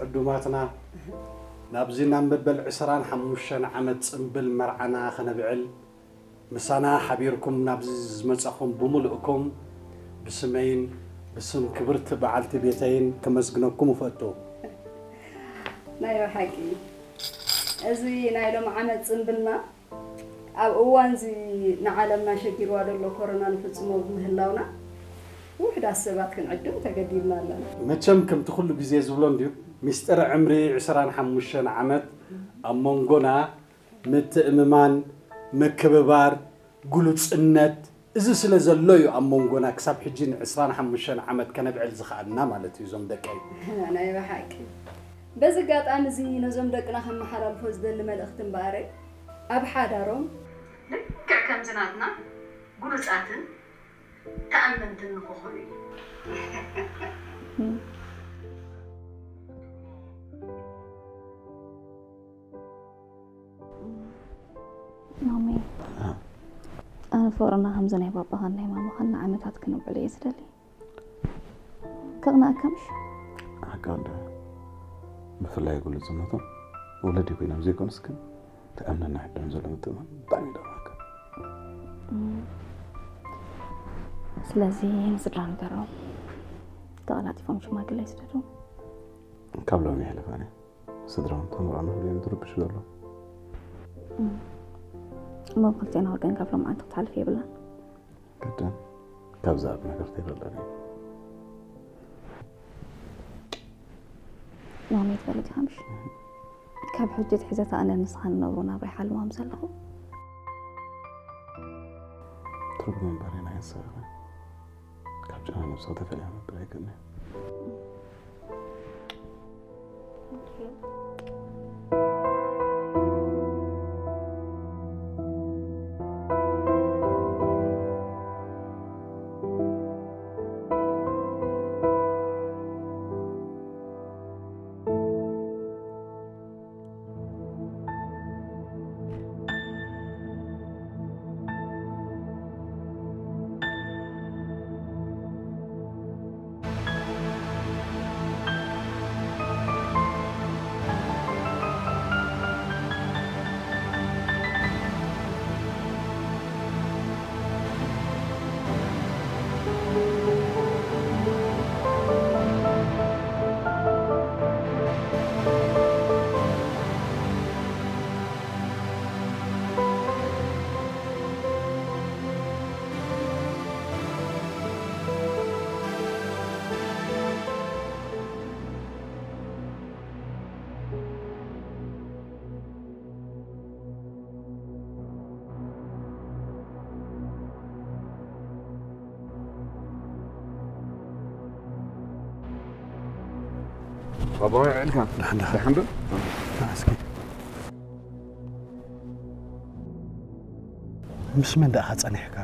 ዕዱማትና ናብዚ ናብ መበል ዕስራን ሓሙሽተን ዓመት ጽንብል መርዓና ከነብዕል ምሳና ሓቢርኩም ናብዚ ዝመጻኹም ብምሉእኩም ብስመይን ብስም ክብርቲ በዓልቲ ቤተይን ከመስግነኩም እፈቱ። ናይ ብሓቂ እዚ ናይ ሎም ዓመት ጽንብልና ኣብ እዋንዚ ንዓለምና ሸጊርዋ ዘሎ ኮሮና ንፍጽሞ ብምህላውና ውሕዳት ሰባት ክንዕድም ተገዲድና ኣለና። መቸም ከምቲ ኩሉ ግዜ ዝብሎ እንድዩ፣ ሚስጥር ዕምሪ ዕስራን ሓሙሽተን ዓመት ኣብ መንጎና ምትእምማን፣ ምክብባር፣ ግሉጽነት፣ እዚ ስለ ዘሎ እዩ ኣብ መንጎና ክሳብ ሕጂ ን ዕስራን ሓሙሽተን ዓመት ከነብዕል ዝኸኣልና ማለት እዩ እዞም ደቀይ። ናይ ብሓቂ። በዚ ኣጋጣሚ እዚ ነዞም ደቅና ከመሓላልፎ ዝደሊ መልእኽቲ እምበኣረይ፣ ኣብ ሓዳሮም ልክዕ ከምዚ ናትና ግሉጻትን ተኣመንትን ንክኾኑ እዩ። ማሚ፣ ኣነ ፍቕርና ከምዚ ናይ ባባኻን ናይ ማማኻን ንዓመታት ክነብዕሎ እየ ዝደሊ። ከቕንኣካ ምሽ? ሓቂ ወዲ፣ ብፍላይ ግሉጽነቶም ወለዲ ኮይኖም ዘይኮኑስ ግን ተኣምነና ሕድሮም ዘሎ ምትእምማን ብጣዕሚ ይደንቐካ። ስለዚ ንስድራ ንገሮም ተቐላጢፎም ሽማግለ ይስደዱ። ካብ ሎሚ የሕልፋ እኔ ስድራውን ተምርዖም ክብሉ እዮም ዝርብሹ ዘለዉ። እሞ ብክልቴና ወገን ካብ ሎምዓንቲ ክትሓልፍ የብላን። ግድን ካብዛ ኣብ ነገር ተይበለኒ። ሎሚ ትፈልጥ ኢኻ ምሽ? ካብ ሕጂ ኣትሒዘ እታ ኣነ ንስኻ ንነብሮ ናብራ ይሓልም ዘለኹ። ትርጉም እምበር ናይ ሰብ ካብ ጨና ነብስኻ ተፈልያ ነበር ኣይክእልን። ባባ ውዒልካ? ደሓን ደሓን። ደሓን ዶ? እስኪ ምስ መን ደኣ ጸኒሕካ?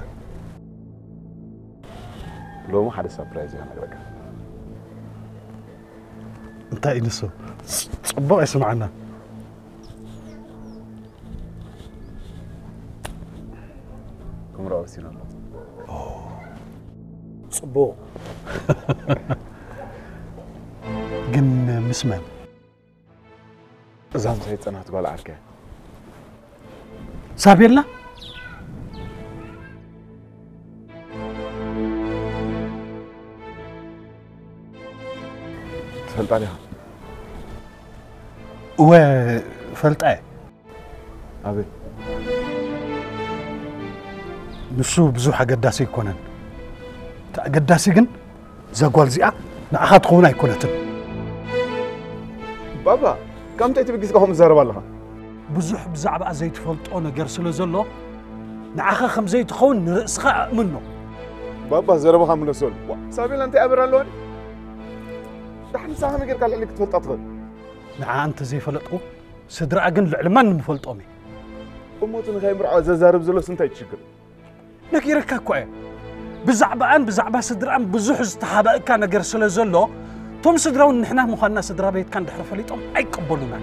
ሎሚ ሓደ ሳፕራይዝ እየ ክነግረካ። እንታይ እዩ ንሱ? ጽቡቕ ይስምዓና። ክምርዖ ወሲኑ ኣሎ። ጽቡቕ። ግን ምስ መን? እዛ ምሳይ ዝጸንሐት ጓል ዓርከይ። ሳቤላ? ትፈልጣ ዲኻ? እወ፣ እፈልጣ እየ። ኣበይ? ንሱ ብዙሕ ኣገዳሲ ኣይኮነን። እቲ ኣገዳሲ ግን እዛ ጓል እዚኣ ንዓኻ ትኸውን ኣይኮነትን። ባባ፣ ካብ ምንታይ ተበጊስካ ከምኡ ትዛረብ ኣለኻ? ብዙሕ ብዛዕባኣ ዘይትፈልጦ ነገር ስለ ዘሎ ንዓኻ ከም ዘይትኸውን ንርእስኻ ኣእምኖ። ባባ፣ ዘረባኻ ምለሰሉ። ዋ፣ ሳቤላ እንታይ ኣበር ኣለዋ ድዩ? ዳሕር ንሳ ከመይ ጌርካ ልዕሊ ክትፈልጣ ትኽእል? ንዓኣ እንተዘይፈለጥኩ ስድራኣ ግን ልዕሊ ማንም እፈልጦም እየ። እሞ እቲ ንኸይምርዖ ዘዛርብ ዘሎስ እንታይ እዩ እቲ ሽግር? ነጊረካ እኮ እየ። ብዛዕባኣን ብዛዕባ ስድራኣን ብዙሕ ዝተሓባእካ ነገር ስለ ዘሎ እቶም ስድራውን ንሕና ምዃንና ስድራ ቤትካ እንድሕር ፈሊጦም ኣይቅበሉናን።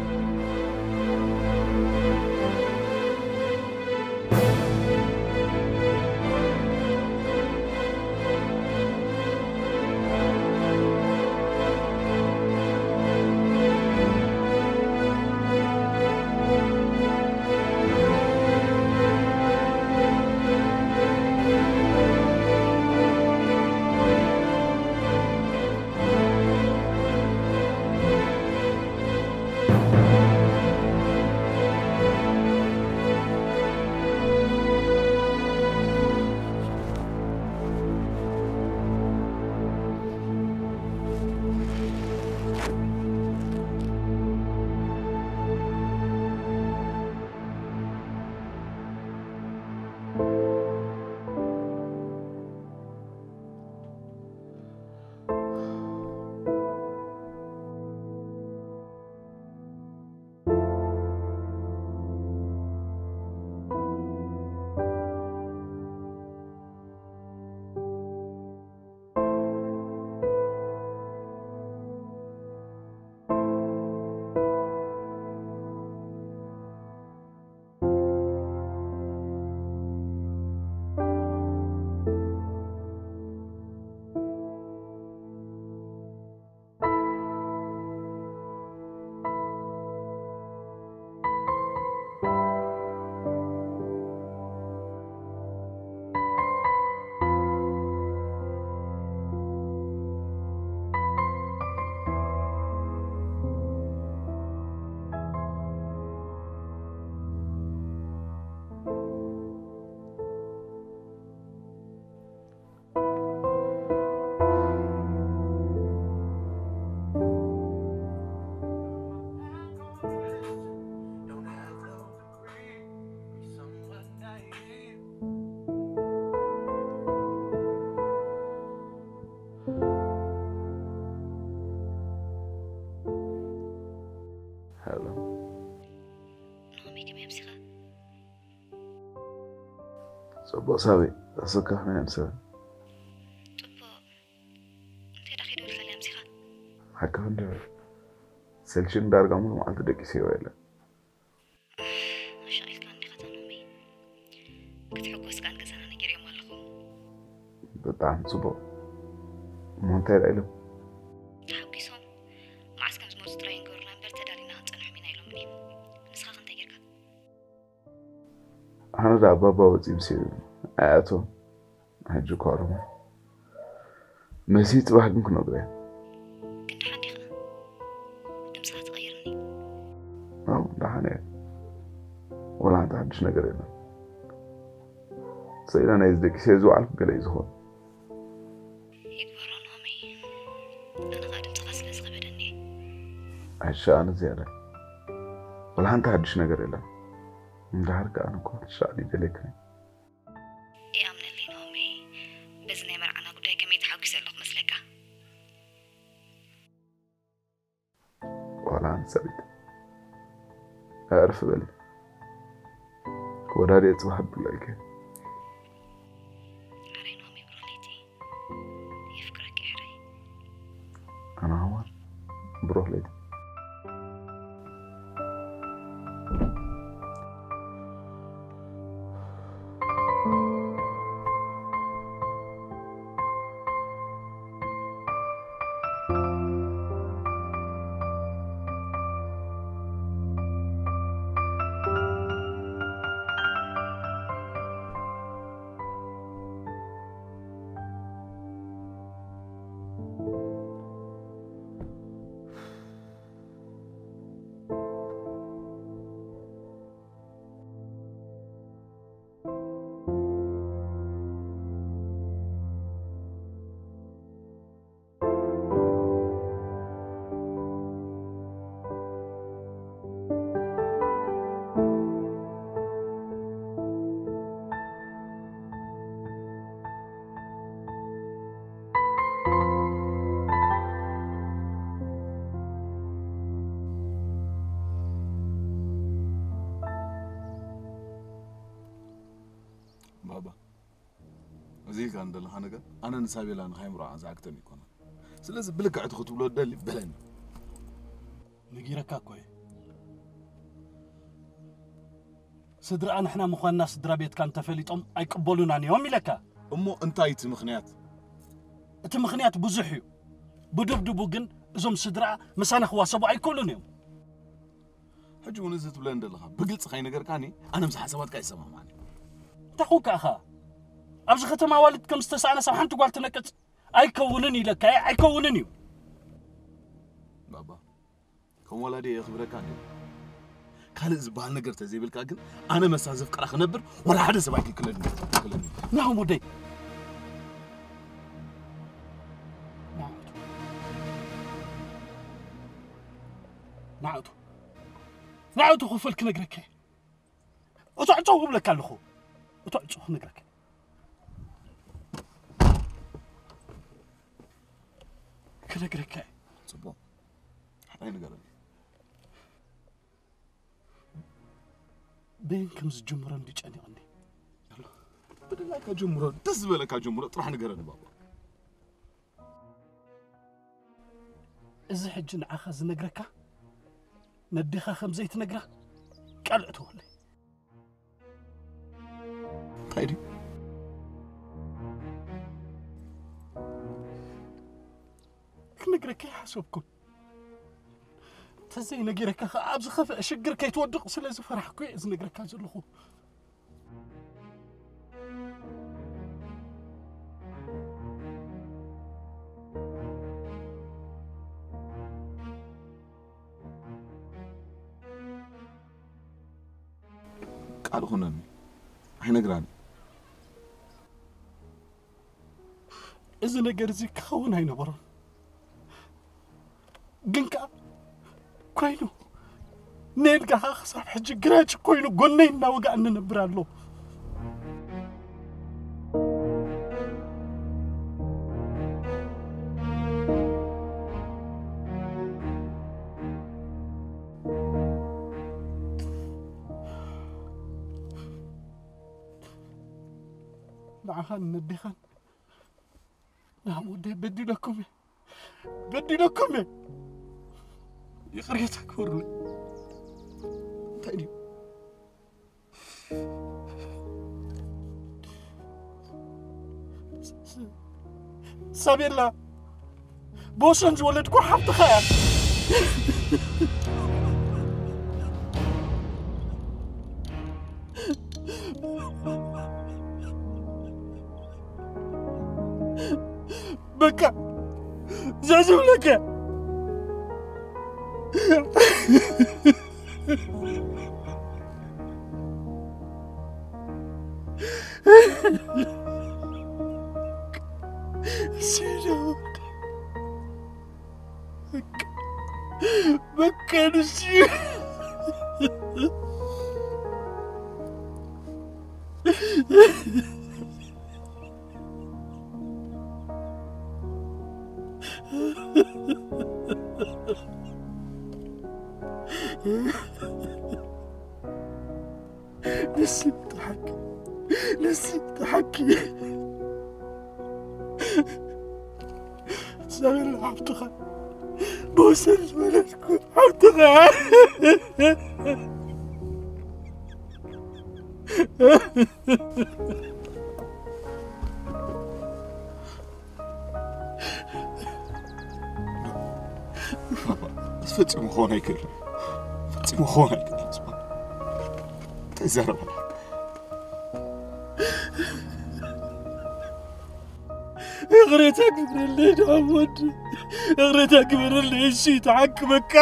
ጽቡቕ ሳቢ፣ ኣሰካኽና እዮም ሰብ። ጽቡቕ። እንታይ ደኣ ከይደወልካለይ ኣምሲኻ? ሓቂ ክንዲ ሰልችኒ ዳርጋ ሙሉ መዓልቲ ደቂሰዮ የለን። ኣሻቒልካኒ ዲኻ እታ ኖመይ? ክትሕጎስ ከኣ ንገዛና ነጊረዮም ኣለኹ። ብጣዕሚ ጽቡቕ። እሞ እንታይ ደኣ ኢሎም? ተሓጒሶም። መዓስ ከም ዝመጹ ጥራይ ንገሩና እምበር ተዳሊና ክንጸንሖም ኢና ኢሎምኒ። ንስኻ ከ እንታይ ጌርካ? ኣነ ደኣ ባባ ወጺኡ ምስ ኣይኣትዎም። ሕጂ እኳ ሮማ መሲ ጽባሕ ግን ክነግሮ እየ። ግን ደሓን ዲኻ? ድምፅኻ ትቐይርኒ። ኣው፣ ደሓን እየ። ወላ ሓንቲ ሓድሽ ነገር የለን። ሰኢለ ናይ ዝደቂሰ ዝወዓልኩ ገለ እዩ ዝኸውን። ይግበሮ ኖሚ። ኣነ ኸኣ ድምፅኻ ስለ ዝኸበደኒ እየ። ኣይሻ፣ ኣነ ዝያዳ። ወላ ሓንቲ ሓድሽ ነገር የለን። እንድሕር ከኣ ኣነ እኮ ትሻዕ ይደልየካ እየ። ይኣምነለይ ኖሚ። በዚ ናይ መርዓና ጉዳይ ከመይ ተሓጒሰ ኣለኹ መስለካ? ዋላ ኣነ ሰበይቲ። ኣዕርፍ በሊ። ወዳዲ ጽባሕ ብላይከ። ሕራይ ኖሚ ብሩኽ ለይቲ። የፍቅረኪ ሕራይ። ኣነ ኸማን ብሩኽ ለይቲ። ባባ፣ እዚ ኢልካ እንደለኻ ነገር ኣነ ንሳቤላ ንኻይምሮዓ ዝኣክተን ይኮና። ስለዚ ብልክዕቲ ክትብሎ ደሊ በለኒ። ነጊረካ እኮ እየ። ስድራኣ ንሕና ምዃንና ስድራ ቤትካ እንተፈሊጦም ኣይቅበሉናን እዮም ኢለካ። እሞ እንታይ እቲ ምኽንያት? እቲ ምኽንያት ብዙሕ እዩ። ብድብድቡ ግን እዞም ስድራኣ ምሳና ክዋሰቡ ኣይክእሉን እዮም። ሕጂ እውን እዚ ትብለኒ ዘለኻ ብግልፂ ከይነገርካኒ ኣነ ምስ ሓሳባትካ ይሰማማዕኒ። እንታይ ኮንካ ኢኻ? ኣብዚ ከተማ ኣዋልድ ከም ዝተሳእነ ሰብ ሓንቲ ጓል ትነቅጽ ኣይከውንን ኢለካ እየ፣ ኣይከውንን እዩ። ባባ፣ ከም ወላዲ የኽብረካ እንዲ። ካልእ ዝበሃል ነገር ተዘይብልካ ግን ኣነ መሳ ዘፍቅራ ክነብር ወላ ሓደ ሰብ ኣይክልክለኒ፣ ኣይክልክለኒ። ናሆም ወደይ። ናዕቱ። ናዕቱ። ናዕቱ ክፈል ክነግረካ እየ። እቶ ዕጾ ክብለካ ኣለኹ። እቶ ዕጾ ክነግረካ። ክነግረካ እየ። ጽቡቕ። ሓራይ ንገረኒ። በይን ከም ዝጅምሮ እንዲ ጨኒቕኒ። ኣሎ። ብድላይካ ጀምሮ፣ ደስ ዝበለካ ጀምሮ፣ ጥራሕ ንገረኒ ባባ። እዚ ሕጂ ንዓኻ ዝነግረካ፣ ነዴኻ ከም ዘይትነግራ ቃል እተወለይ። እንታይ ድዩ? ክነግረካ ይሓሰብኩን። ተዘይነጊረካ ኸዓ ኣብ ዝኸፍአ ሽግር ከይትወድቕ ስለ ዝፈራሕኩ እየ ዝነግረካ ዘለኹ። ቃል ኹነኒ። ኣይነግራን። እዚ ነገር እዚ ክኸውን ኣይነበሮን። ግን ከኣ ኮይኑ፣ ኔድጋ ክሳብ ሕጂ ግራጭ ኮይኑ ጎነይ እናወግኣኒ ይነብር ኣሎ። ንዓኻን ነዴኻን ንዓም ወደይ በዲለኩም እየ። በዲለኩም እየ። ይቕሬታ ክብርለይ። እንታይ ድዩ? ሳቤላ፣ ብወሰን ዝወለድኩ ሓፍትኻ እያ። በቃ፣ ዘዝብለከ። በቃ ንሱ። ንስቲ ሓቂ፣ ንስቲ ሓቂ። ሰበል ሓብትኻ፣ ብወሰን ዝበለትኩ ሓብትኻ። ፈጺሙ ክኾን ኣይክእልን። ፈጺሙ ክኾን ኣይክእልን። ጽባሕ። እንታይ ዘረባ? ይቕሬታ ግብርልይ ዶ ወዲ? ይቕሬታ ግብርልይ። እሺ፣ ተሓክመካ።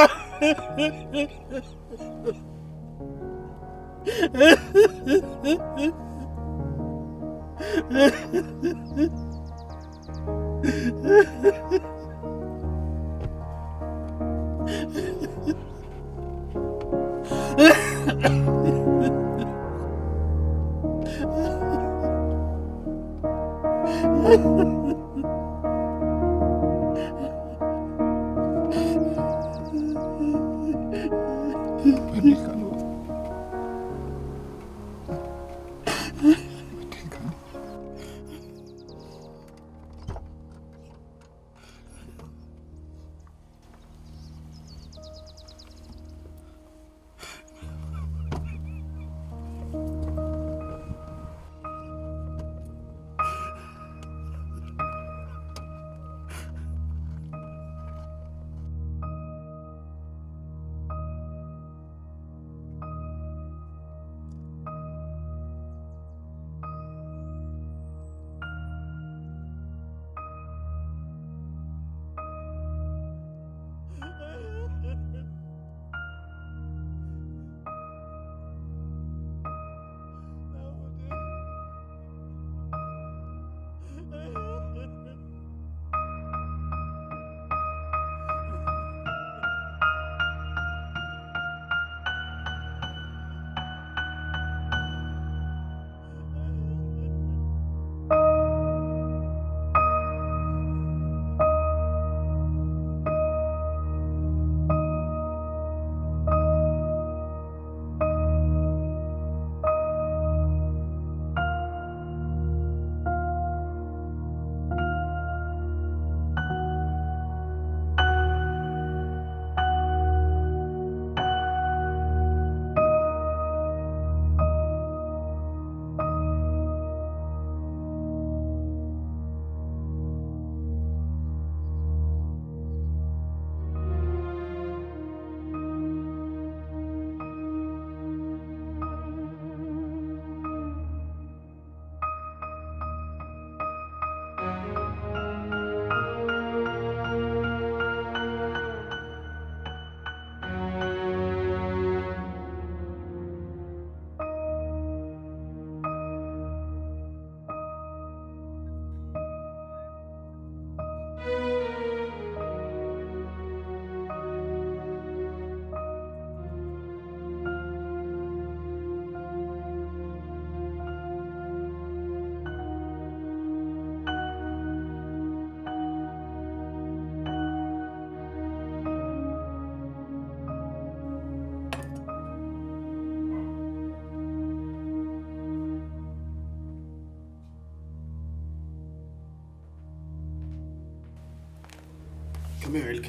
ምውዕልከ።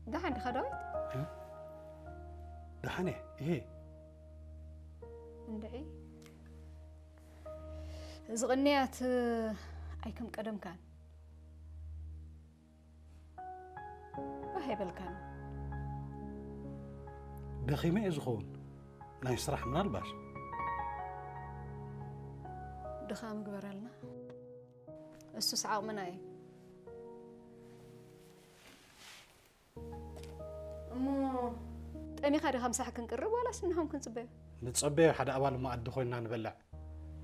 ደሓን ዲኻ ዳዊት? ደሓን እየ። ይሄ እንድዒ፣ እዚ ቅንያት ኣይከም ቀደምካን። ባህ ኣይበልካን። ደኺመ እየ ዝኸውን። ናይ ስራሕ ምናልባሽ። ድኻም ግበረልና። እሱስ ዓቕምና እዩ። እሞ ጠሚኻ ዲኻ ምሳሕ ክንቅርብ ዋላስ እንሆም ክንጽበዮ? ንጸበዮ ሓደ ኣባል መኣዲ ኮይንና ንበልዕ።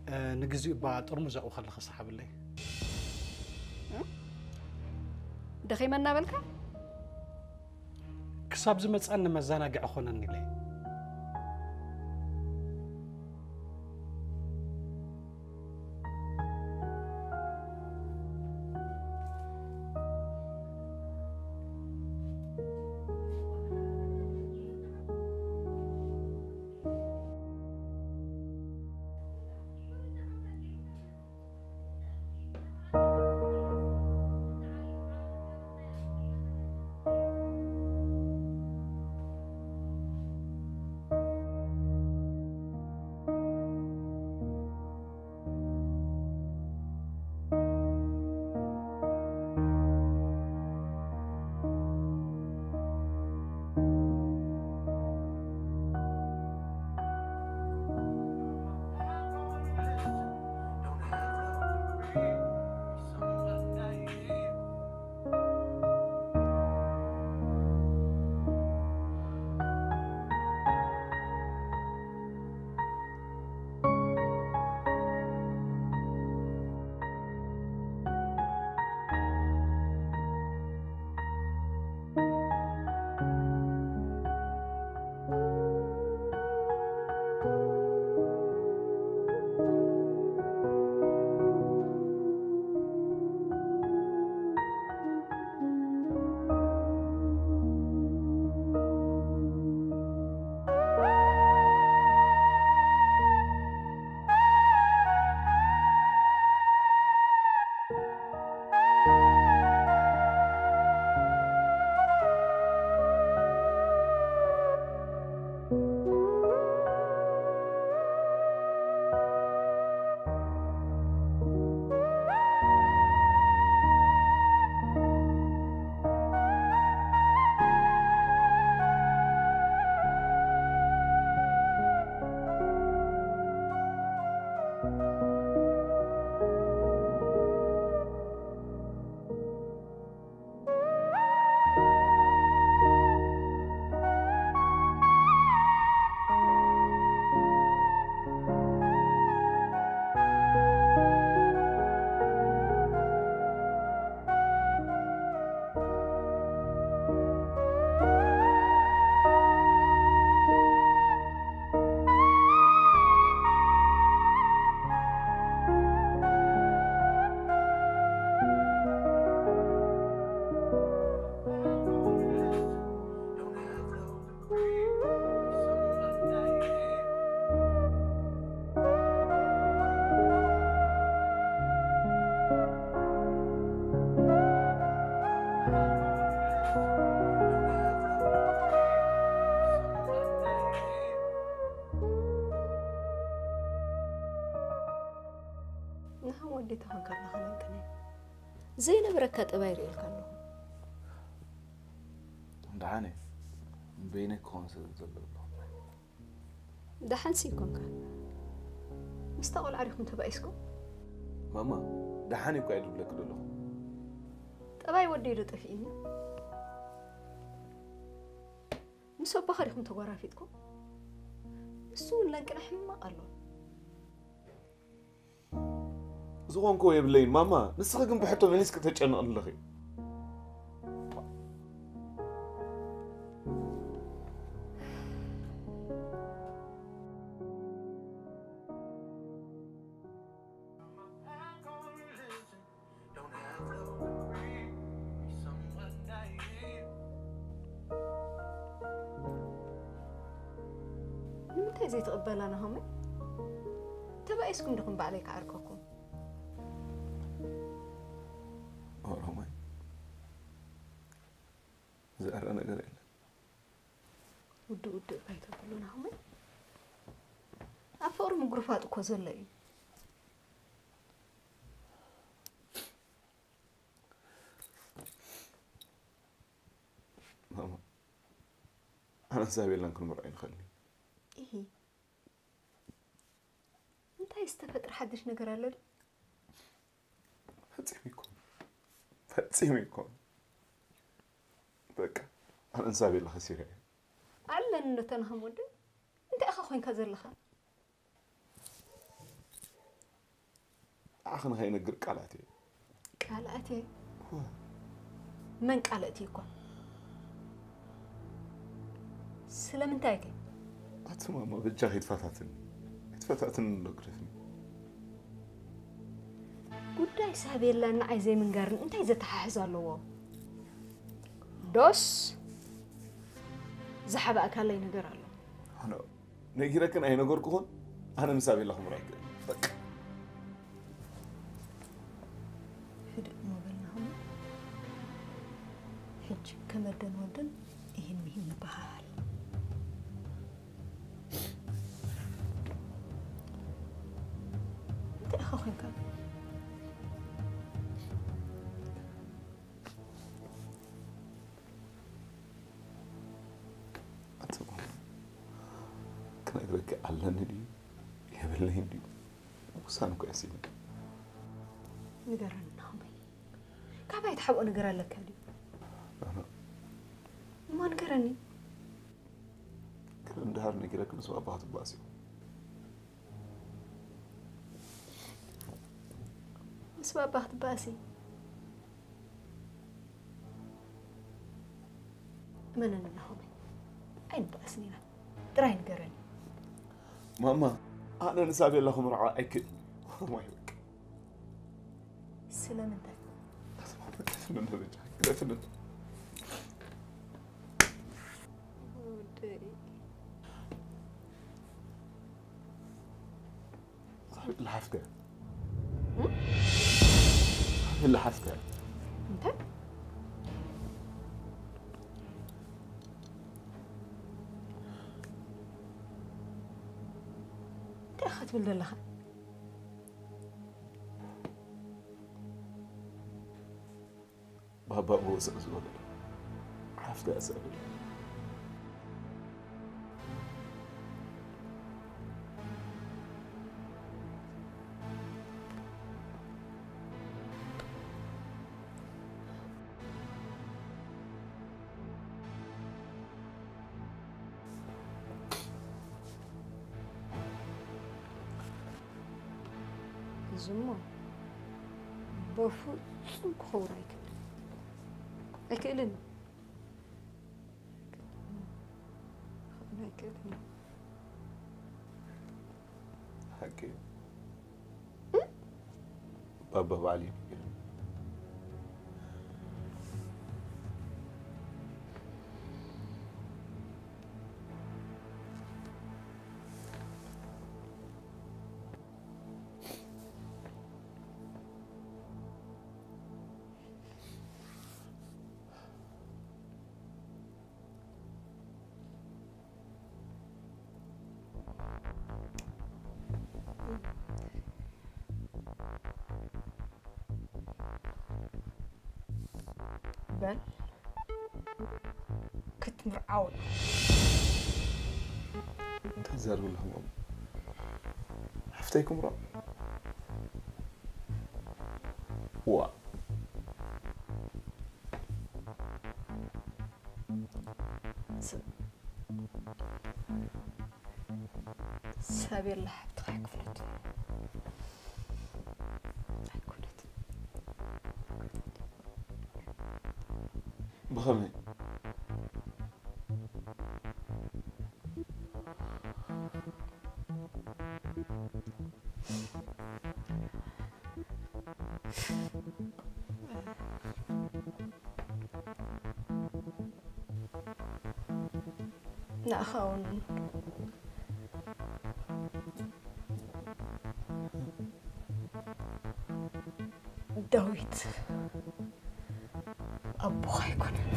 እ፣ ንግዚኡ እባ ጥርሙዝ ኣብኡ ከለኺ ሰሓብለይ። ደኺመ እናበልካ? ክሳብ ዝመጽኣኒ መዘናግዒ ኮነኒ ኢለ። ንሃም ወዲ ተኾንካ ኣለኻ ነንቅነ ዘይነበረካ ጠባይ ርእየልካ ኣለኹ። ደሓን እየ። በይነይ ክኸውን ስለ ዘለዎ። ደሓን ሲ ይኮንካ። ምስታ ቆልዓ ዲኹም ተባኢስኩም? ማማ፣ ደሓን እኮ እየ ድብለኪ ዘለኹ። ጠባይ ወደይ ዶ ጠፊእኒ? ምስ ኣቦኻ ዲኹም ተጓራፊጥኩም? ንሱ እውን ለንቅነ ሕማቕ ኣሎ። ዝኾንኮ የብለይን ማማ፣ ንስኺ ግን ብሕቶ መሊስኪ ተጨንቕኒ ኣለኺ። እንታይ ዘይትቕበላ ናሆመይ? ተባኢስኩም ዲኹም ባዕለይ ክዓርቀኩም? ኦሮማይ ዝዕረ ነገር የለን። ውድእ ውድእ ኣይተብሉ ናሆመይ። ኣብ ፍቕሪ ምጉርፋጥ እኮ ዘሎ እዩ። ማማ ኣነስ ኣቤላን ክንምርዖ ይንኽእል። ኢሂ እንታይ ዝተፈጥረ ሓድሽ ነገር ኣሎ ድዩ? ፈጺሙ ይኮን ፈጺሙ ይኮን በቃ ኣነስ ኣቤላ ከሲረ እየ። ኣለኒ ነተናህም ወደ እንታይ ኢኻ ኮንካ ዘለኻ? ንዓኺ ንኸይነግር ቃል ኣትየ። ቃል ኣትየ? መን ቃል ኣትየ እኳ? ስለምንታይ ከ? ኣቲ ማማ በጃኺ ኣይትፈታትኒ ኣይትፈታትኒ ኣሎ ግደፍኒ። ጉዳይ ሳቤላን ንዓይ ዘይምንጋርን እንታይ ዘተሓሕዝ ኣለዎ? ዶስ ዝሓባእካለይ ነገር ኣሎ? ኣነ ነጊረክን ኣይነገርኩኹን ኣነ ምስ ኣቤላ ክምራ ይክእል በቃ። ህድእ እሞ በል ናሆም። ሕጂ ከም ኣደን ወድን እሂን ምሂን ንበሃሃል። እንታይ ኢኻ ኮንካ? ኣቲ ክነግረኪ ኣለኒ ድዩ የብለይን ድዩ ውሳነ እኮ እያ ስኢነ። ንገረኒ ናሆመይ፣ ካባይ ትሓብኦ ነገር ኣለካ ድዩ? እሞ ንገረኒ። ግን እንድሕር ነጊረኪ ምስ ባባ ክትባእሲ። ምስ ባባ ክትባእሲ? እመነኒ ናሆመይ፣ ኣይንባእስን ኢና። ጥራይ ንገረኒ። ማማ ኣነ ንሳቤላ ክምርዖ ኣይክእል። ማይ በቃ። ስለምንታይ? ግደፍኒ በጃ ግደፍኒ። ወደይ። ሳቤላ ሓፍተ ሳቤላ ሓፍተ። እንታይ? እንታይ ኢኻ ትብል ዘለኻ? ባባ ብወፅእ ዝበለ ሓፍተ እያ ሳቤላ። እዚ እሞ በፍጹም ክኸውን ኣይክእልን ኣይክእልን ኣይክእልን። ሓቂ እዩ። ባባ ባዕሉ እዩ ነጊሩኒ። በል ክትምርዓው። እንታይ ትዛረቢ ኣለኹም? ሓፍተይ ክምርዖ? ዋ። ሳቤላ ሓብትኻ ኣይክፍለቱ ኣይኮነት። ብኸመይ? ንኣኻ እውን ዳዊት ኣቦኻ ኣይኮነን።